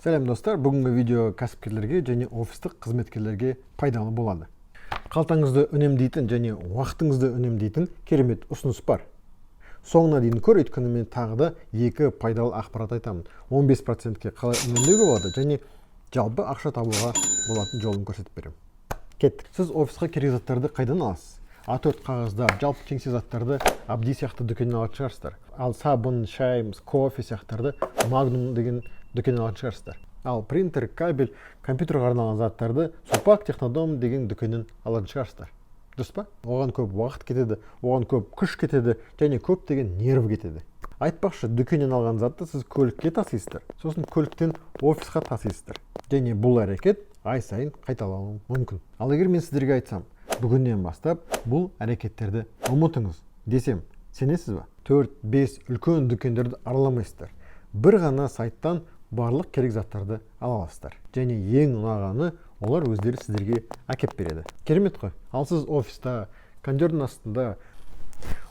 Сәлем, достар! Бүгінгі видео кәсіпкерлерге және офистік қызметкерлерге пайдалы болады. Қалтаңызды үнемдейтін және уақытыңызды үнемдейтін керемет ұсыныс бар. Соңына дейін көр, өйткені мен тағы да екі пайдалы ақпарат айтамын: 15%-ке қалай үнемдеуге болады және жалпы ақша табуға болатын жолын көрсетіп беремін. Кеттік! Сіз офисқа керек заттарды қайдан аласыз? А4 қағаздар, жалпы кеңсе заттарды Абди сияқты дүкеннен алатын шығарсыздар. Ал сабын, шай, кофе сияқтарды Магнум деген дүкеннен алатын шығарсыздар. Ал принтер, кабель, компьютерге арналған заттарды Сулпак, Технодом деген дүкеннен алатын шығарсыздар, дұрыс па? Оған көп уақыт кетеді, оған көп күш кетеді және көптеген нерв кетеді. Айтпақшы, дүкеннен алған затты сіз көлікке тасисыздар, сосын көліктен офисқа тасисыздар және бұл әрекет ай сайын қайталануы мүмкін. Ал егер мен сіздерге айтсам, бүгіннен бастап бұл әрекеттерді ұмытыңыз десем, сенесіз ба? Төрт бес үлкен дүкендерді араламайсыздар, бір ғана сайттан барлық керек заттарды ала аласыздар және ең ұнағаны, олар өздері сіздерге әкеп береді. Керемет қой! Ал сіз офиста кондердің астында.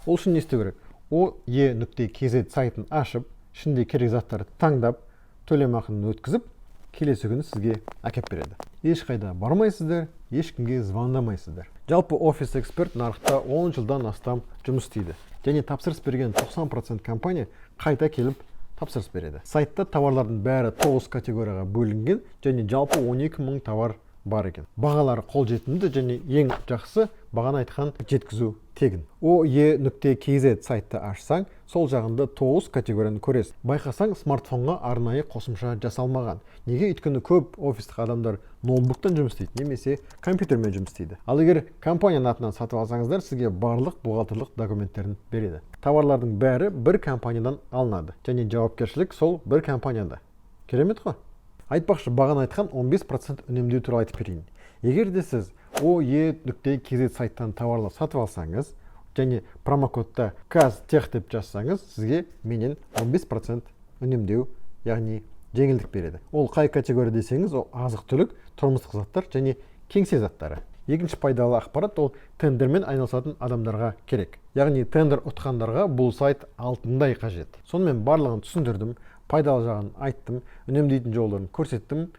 Ол үшін не істеу керек? oe.kz сайтын ашып, ішінде керек заттарды таңдап, төлемақыны өткізіп, келесі күні сізге әкеп береді. Ешқайда бармайсыздар, ешкімге звондамайсыздар. Жалпы, Офис Эксперт нарықта 10 жылдан астам жұмыс істейді және тапсырыс берген 90% компания қайта келіп тапсырыс береді. Сайтта товарлардың бәрі 9 категорияға бөлінген және жалпы 12 мың товар бар екен. Бағалары қолжетімді және ең жақсы, бағана айтқан, жеткізу тегін. oe.kz сайтты ашсаң, сол жағында 9 категорияны көресің. Байқасаң, смартфонға арнайы қосымша жасалмаған. Неге? Өйткені көп офистік адамдар ноутбуктан жұмыс істейді немесе компьютермен жұмыс істейді. Ал егер компанияның атынан сатып алсаңыздар, сізге барлық бухгалтерлік документтерін береді. Товарлардың бәрі бір компаниядан алынады және жауапкершілік сол бір компанияда. Керемет қой! Айтпақшы, бағана айтқан 15% үнемдеу туралы айтып берейін. Егер де сіз oe.kz сайттан товарлар сатып алсаңыз және промокодта КАЗТЕХ деп жазсаңыз, сізге менен 15% үнемдеу, яғни жеңілдік береді. Ол қай категория десеңіз, ол азық түлік, тұрмыстық заттар және кеңсе заттары. Екінші пайдалы ақпарат, ол тендермен айналысатын адамдарға керек, яғни тендер ұтқандарға бұл сайт алтындай қажет. Сонымен, барлығын түсіндірдім, пайдалы жағын айттым, үнемдейтін жолдарын көрсеттім.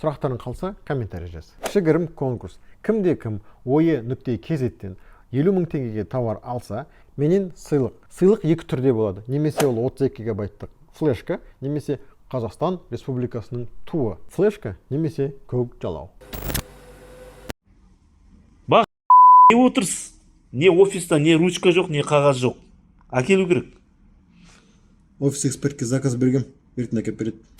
Сұрақтарың қалса, комментарий жаз. Кішігірім конкурс: кімде кім oe.kz-тен 50 000 теңгеге товар алса, менен сыйлық. Сыйлық екі түрде болады: немесе ол 32 гигабайттық флешка, немесе Қазақстан Республикасының туы, флешка немесе көк жалау. Не отырсыз? Не офиста не ручка жоқ, не қағаз жоқ, әкелу керек. Офис Экспертке заказ бергем, ертең әкеліп береді.